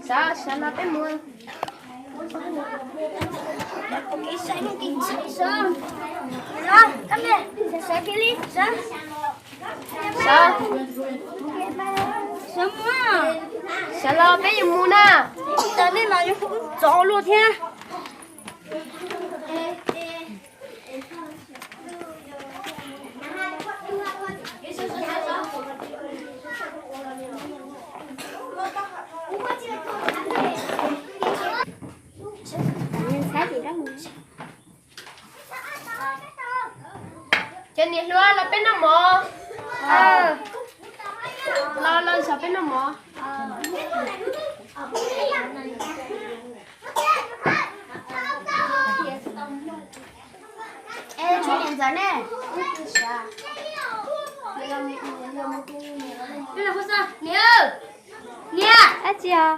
Sawv, sawv los peb mus. Sawv, sawv los peb yuav mus na. Tab nej los yuav hu txov luag thiab. Cov niam hluas, los peb noj mov. Los, los zov peb noj mov. Es tshuav niam ntxawm ne. Niam, niam, dab tsi os?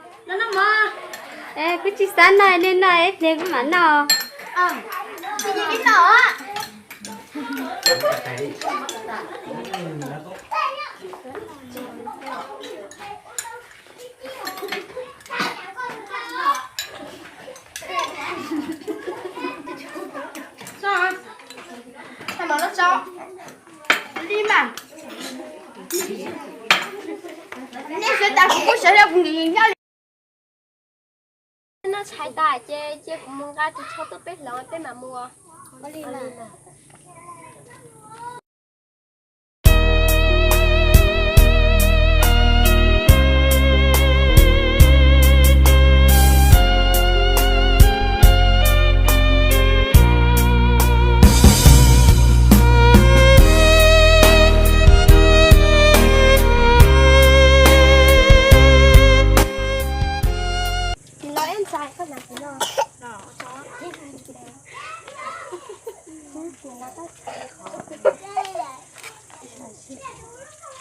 Kuv tsis xav noj, nej noj ib pliag kuv mam noj. Li mas, nej sawv tas kuv kuj sawv los kuv nyob li. Noj tshais tas ces cia kuv mus nqa ris tsho tuaj peb hloov peb mam mus.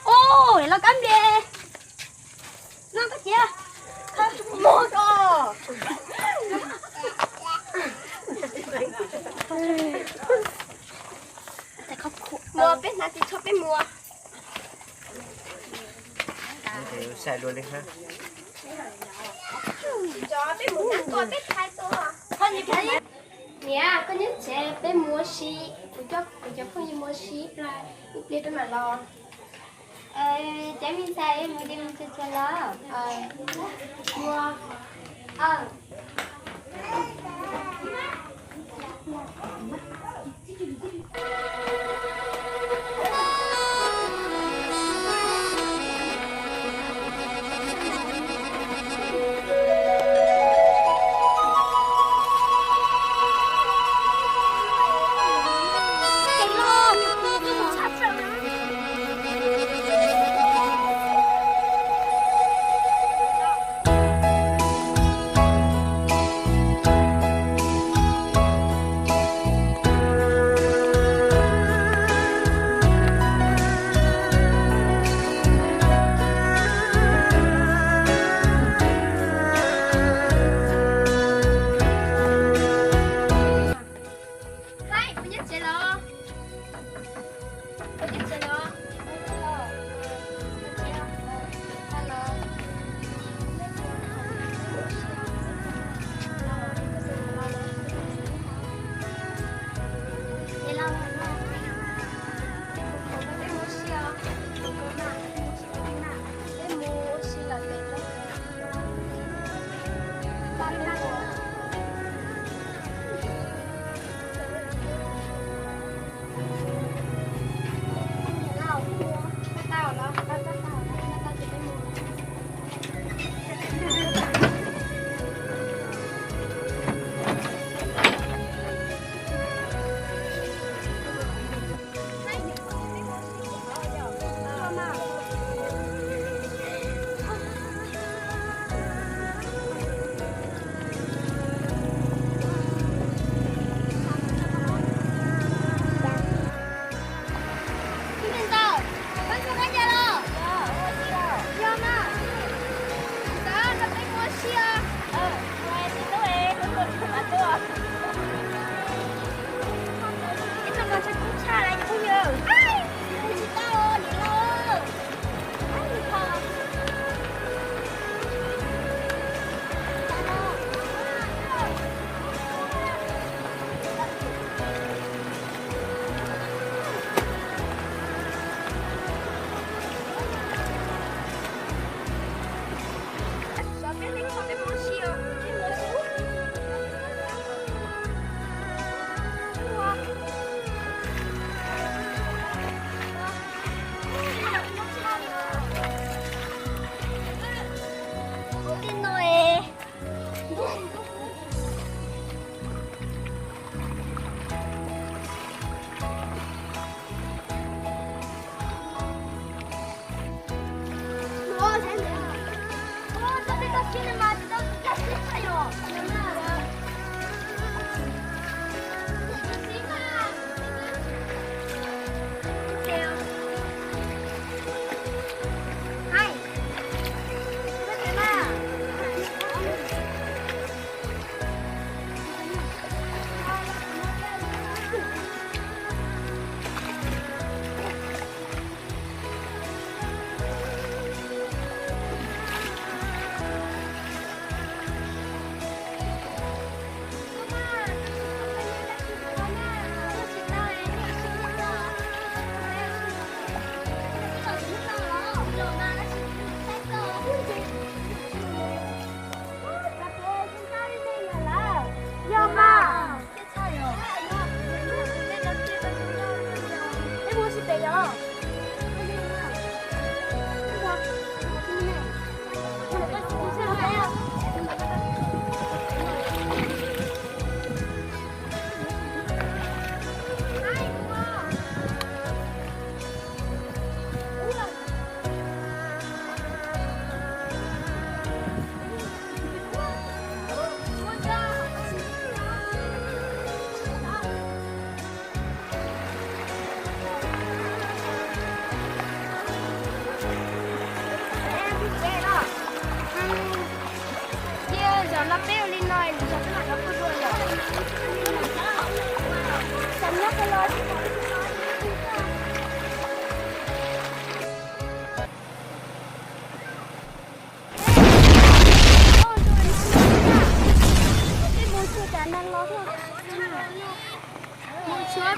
Ua, los kab nples no koj cia, koj mus ko. Los peb hnav ris tsho peb mus. Niam, koj nyob tsev peb mus ua si, kuv coj kuv cov phooj ywg mus ua si ib pliag peb mam los. Cov me ntxhais mus ces mus tsuag tsuag los.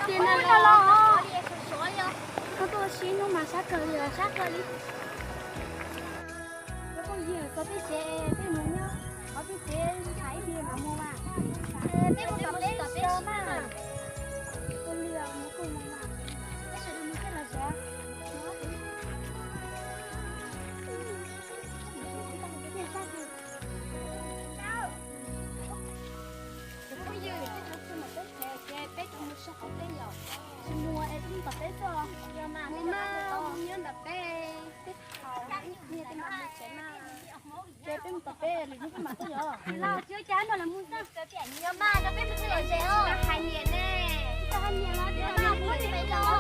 Tias no los, koj tuaj ua si hnub mas sab kawg li os, sab kawg li. Cov phooj ywg, txog peb tsev peb mus nyob qhov peb tsev, tham ib pliag mam mus mas. Peb mus tom peb tsev mas. Ua li os, mus kuj mus mas. Peb sawv daws mus thiaj los tsev. Cov phooj ywg, peb tsev mas peb tsev ces peb tsev mus sab qhov peb yom. Tsis mus es peb mus tom peb tuaj. Mus mas, mus nyob nram peb, peb thaum ib pliag peb mam mus tsev mas. Ces peb mus tom peb lwm hnub peb mam tuaj yom. Los tsis ua cas, no los mus xwb. Yog mas, no peb mus tsev os. Hais niam ne. Hais niam los, hais niam, hais niam li.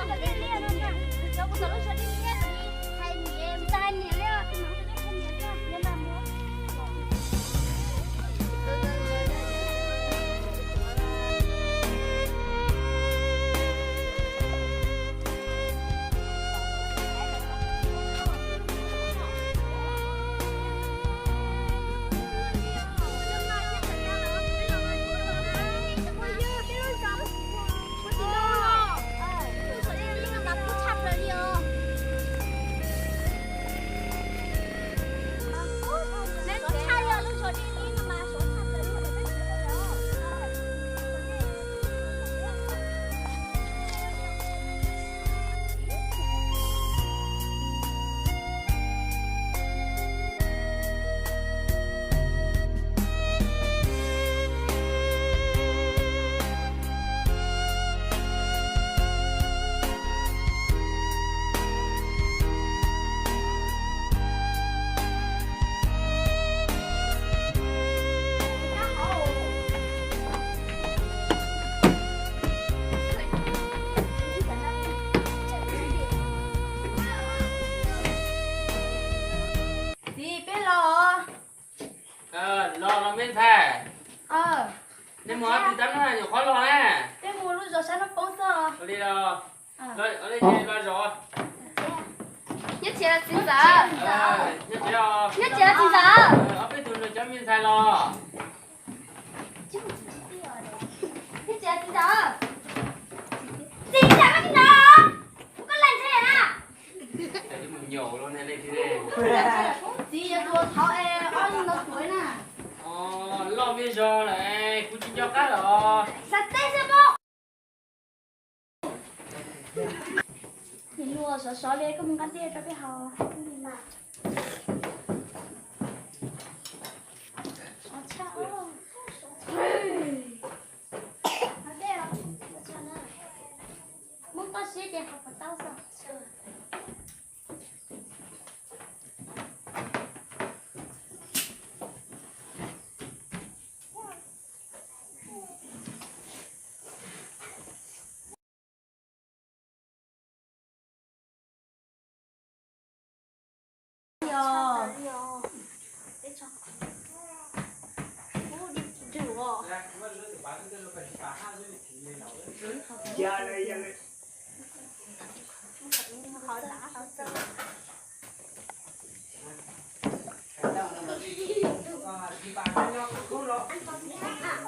Txiv, peb los. Los los me ntxhais. Nej mus ob tug tab no nyuam qhuav los na. Peb mus lub zos sab hnub poob xwb. Ua li los, los zos. Nyob tsev txiv ntxawm. Nyob tsev, nyob tsev txiv ntxawm. Ob peb tug nrog cov me ntxhais los. Nyob tsev txiv ntxawm. Txiv ntxawm, koj tsis ntawd, kuv koj laj nthe na. Txiv yuav tus thov es ob ntau tuav na. Loj me zog lawm, kuv tsis nco qab los. Xav teb xwb pob. Nim luag sov sov li, koj mus nqa dej rau peb haus. Muab toj siab ces haus puas tau xwb.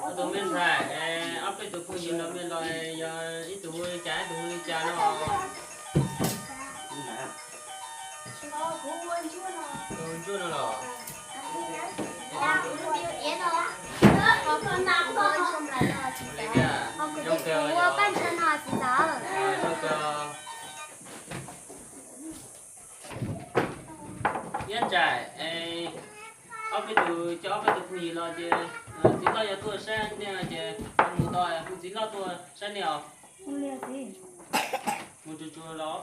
Ob tug me ntxhais, ob peb tug phooj ywg nrog mej los, yog ib tug hu li cas ib tug hu li cas no? Ntsuag no los? Zoo kawg. Zoo kawg. Iab Ntsais, ob peb tug, coj ob peb tug phooj ywg los ces txiv loj yuav tuaj saib nej ces mus tau, hu txiv loj tuaj saib nej os. Mus tsuag tsuag los.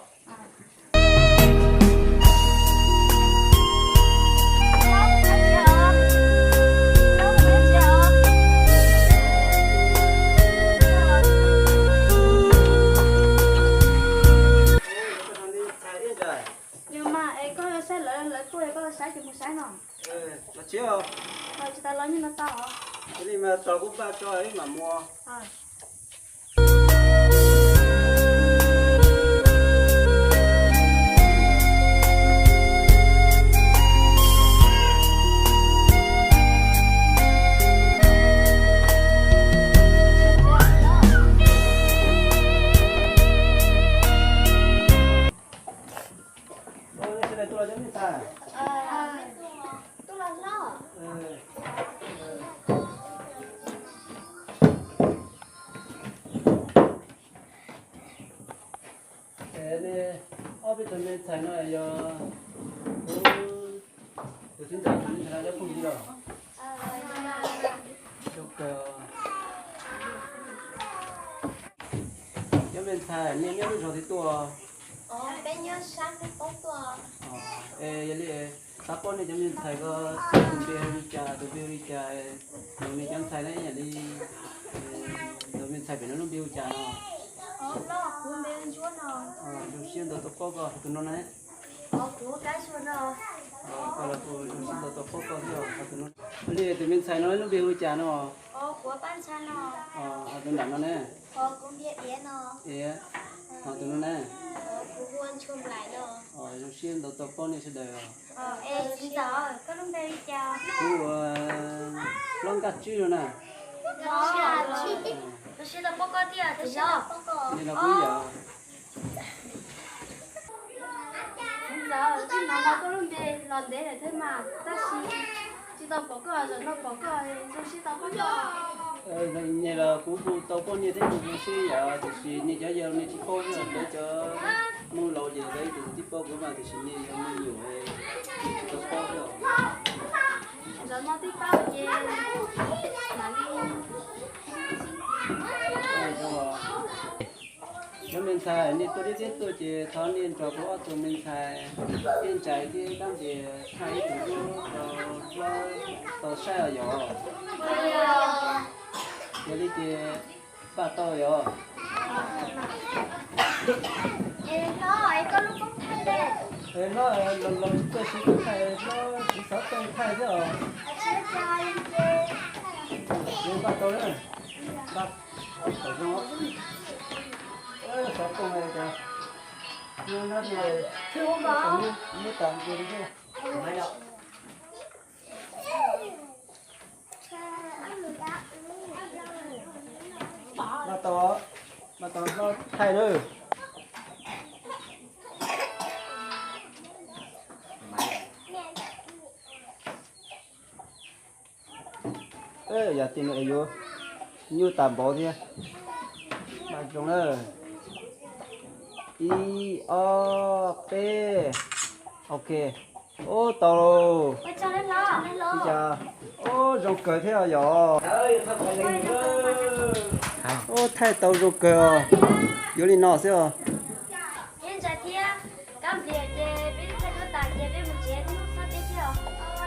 Yog mas es koj saib lawv, lawv tuaj koj saib ces mus saib no. Tsis tau los nyob no tau. Tos kuv npaj tso ib mam mus. Tus txiv ntxawm, tus me ntxhais no nyob phooj ywg los? Cov me ntxhais, nej nyob lub zos twg tuaj? Es yog li, xav paub nej cov me ntxhais ko, tus npe hu li cas, tus npe hu li cas, los nej cov ntxhais na yam li, tus me ntxhais pem no lub npe hu li cas no? Zoo siab ntau tau paub koj, tus no ne? Koj los kuj zoo siab ntau tau paub koj thiab, tus no. Li tus me ntxhais no lub npe hu li cas no? Tus nram no ne? Iab. Ho tus no ne? Zoo siab ntau tau paub nej sawv daws. Kuv ua Hlob Nkaj Tswb no na. Zoo siab tau paub koj thiab. Nej los kuj yog. Txiv ntxawm, txij no koj lub npe los ntev lawm thiab mas, tab sis tsis tau pom koj, zaum no pom koj zoo siab tau paub koj. Nej los kuv kuj tau poj niam thiab kuv zoo siab yom, tiam sis nej cov yau nej tsis paub, peb cov Hmoob laus ces lawv ib txwm twb paub kuv mas, tiam sis nej yog me nyuam, nej tsis tau paub thiab. Zaum no twb paub ces mam li. Cov me ntxhais, nej tuaj deb deb tuaj ces thov nej nrog kuv ob tug me ntxhais Tiaj Ntsais thiab Kab Nplias thaij ib tug duab rau hlob tau saib os yom. Yog li ces npaj tau yom. Es hlob, los tsis txawj siv thaij, hlob siv xov tooj thaij thiab os. Npaj tau na. Npaj tau zoo. Xov tooj hais tias, muab tas nti li. Npaj tau, npaj tau hlob thaij na. Yog tias nws yuav nyuaj tas npaum thiab. Npaj zoo na. Ib, ob, peb. Ok. Ub, tau. Ub, zoo kawg thiab yom. Ub, thaij tau zoo kawg os. Yuav li no xwb os. Ib ntsa thiab, Kab Nplias ces peb thaij duab tas ces peb mus tsev, txhob teb thiab os.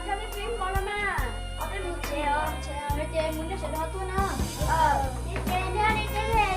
Yog peb pib hmo no mas, peb mus tsev os. Ces mus nrog sawv daws tuaj no. Ces nrog li teb li.